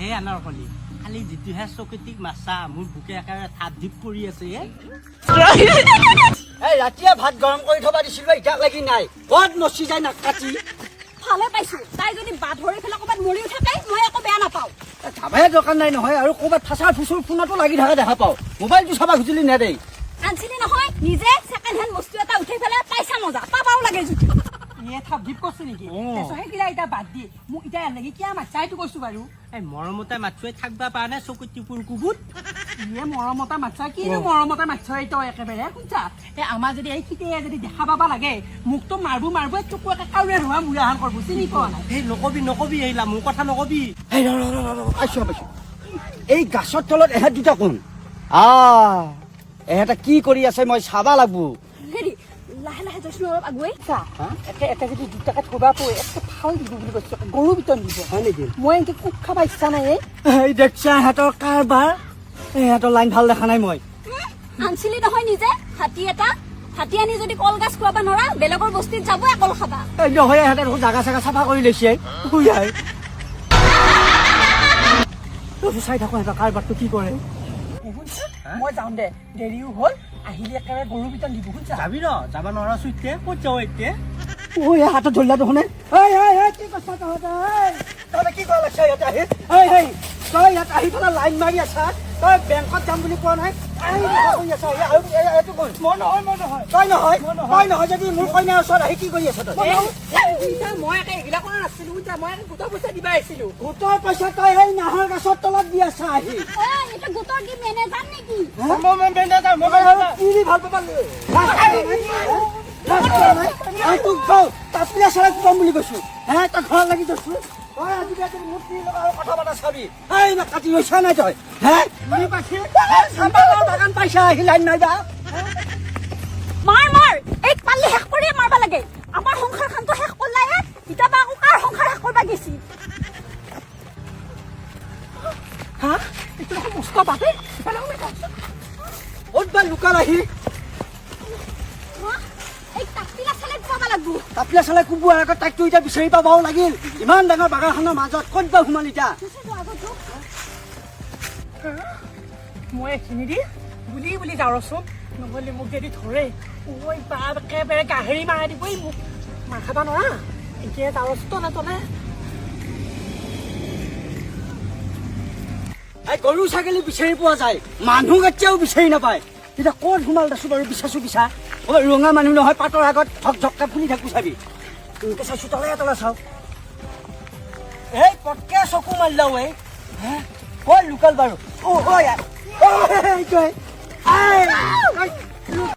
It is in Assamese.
হে আনাৰকলি, খালি যিটোহে চকুটিক মাছা, মোৰ বুকে একেবাৰে থাপ ধিপ কৰি আছে এ। এই ৰাতিয়ে ভাত গৰম কৰি থবা দিছিলো, এতিয়া লাগি নাই। ক'ত মচি যায় নাকাটি। ভালে পাইছো, তাই যদি বাধৰি পেলাই ক'ৰবাত মৰিও থাকে, মই একো বেয়া নাপাওঁ। যাবাই দৰকাৰ নাই নহয়। আৰু ক'ৰবাত ফাঁচাৰ ফুচুৰ ফোনতো লাগি থকা দেখা পাওঁ। মোবাইলটো চাবা খুজিলি নেদেই। আনছিলি নহয় নিজে ছেকেণ্ড হেণ্ড বস্তু এটা উঠাই পেলাই। পাইছা মজা, পাবাও লাগে জুতি। এ, থাপ ধিপ কৰছে নেকি? অ। সেইগিলা এতিয়া বাদ দি মোক এতিয়া লাগি কিয় মাতছা, এইটো কৈছো বাৰু। এই মৰমতে মাথুৱে থাকবা পৰা নাই চকুটিপুৰ কুবুত। ইয়ে, মৰমতা মাতছা? কিনো মৰমতা মাতছা এই তই একেবাৰে? শুনছা, এই আমাৰ যদি এই খিতে যদি দেখা পাবা লাগে, মোকতো মাৰবো মাৰবো, চকু একে কাউৰে হোৱা মূৰাহান কৰবো। চিনি পোৱা নাই। এই নকবি নকবি, এইলা মোৰ কথা নকবি। এই ৰ ৰ ৰ ৰ, পাইছো পাইছো। এই গাছৰ তলত এহেঁত দুটা কোন? এহেঁতে কি কৰি আছে মই চাবা লাগব। হেৰি, লাহে লাহে যাইছো, অলপ আগুৱাই। চা, একে এটা যদি দুটাকে থবা পই একে ফাল দিব বুলি কৈছো, গৰু বিতন দিব। হয় নেকি? মই এনেকে কোব খাবা ইচ্ছা নাই এই। এই দেখছা এহেঁতৰ কাৰবাৰ। এহেঁতৰ লাইন ভাল দেখা নাই মই। আনছিলি নহয় নিজে হাতী এটা? হাতী আনি যদি কলগছ খুৱাব নোৱাৰা, বেলেগৰ বস্তিত যাব কল খাবা। এই নহয়, এহেঁতে দেখোন জাগা চাগা চাফা কৰি লৈছে। আই চাই থাকো এহেঁতৰ কাৰবাৰটো কি কৰে। শুনছা, মই যাওঁ দে, দেৰিও হ'ল। আহিলে একেবাৰে গৰু বিতন দিব, শুনছা? যাবি ন? যাব নোৱাৰা চুইতে ক'ত যাওঁ এতিয়া? ঐ, হাতত ধৰিলা দেখোন। এই এই এই, কি কৰিছা তহঁতে? এই তহঁতে কি কৰা লাগছা ইয়াতে আহি? এই এই, তই ইয়াত আহি পেলাই লাইন মাৰি আছা। তই বেংকত যাম বুলি কোৱা নাই? এই দেখা কৰি আছা। এই আৰু এইটো কোন? মই নহয়, মই নহয়। তই নহয়? তই নহয় যদি মোৰ কইনাৰ ওচৰত আহি কি কৰি আছ তই? বুজিছা, মই একে এইবিলাক কৰা নাছিলো। বুজিছা, মই একে গোটৰ পইচা দিবা আহিছিলো। গোটৰ পইচা তই এই নাহৰ গছৰ তলত দি আছা আহি? এই, এইটো গোটৰ কি মেনেজাৰ নেকি? কি দি ভাল পাবা? লাজ কৰা নাই? আৰু তোক কওঁ, তাপিলা চৰাই কম বুলি কৈছো হে, তই ঘৰত লাগি গৈছো। তই আজিকালি মোক কি লগত আৰু কথা পাতা চাবি। এই না কাটি লৈছা নাই তই হে? চাহপাতৰ বাগান পাইছা, আহি লাইন মাৰিবা। মাৰ মাৰ, এই পাল্লি শেষ কৰিয়ে মাৰবা লাগে। আমাৰ সংসাৰখনটো শেষ কৰলাই, এতিয়া বা আকৌ কাৰ সংসাৰ শেষ কৰবা গেছি? হা, এইটো দেখোন মস্ত বাপে। ইফালে সোমাই যাওকচোন। ক'ত বা লুকাল আহি? হা? এই তাপিলা চালে পাবা লাগব। তাপিলা চালে কোবোৱাৰ আগত তাইকতো এতিয়া বিচাৰি পাবও লাগিল। ইমান ডাঙৰ বাগানখনৰ মাজত ক'ত বা সোমাল এতিয়া? আগত যোগ। মই এইখিনি দি বুলি বুলি যাওঁ ৰচোন, নহ'লে মোক যদি ধৰে, ঐ বাপ, একেবাৰে গাহৰি মাৰাই দিব। এই মোক মাৰ খাবা নোৱাৰা। এতিয়া যাওঁ ৰচোন তলে তলে। এই গৰু ছাগলী বিচাৰি পোৱা যায়, মানুহ কেতিয়াও বিচাৰি নাপায়। তেতিয়া ক'ত সোমাল দেচোন বাৰু? বিচাৰছো বিচাৰ। অ, ৰঙা মানুহ নহয়, পাতৰ আগত ঢক ঢককে ফুলি থাকো চাবি। এনেকে চাইছো, তলে তলে চাওঁ। এই পটকে চকু মাৰিলাও। এই হে, ক'ত লুকাল বাৰু? অ, এইটোৱে। এই,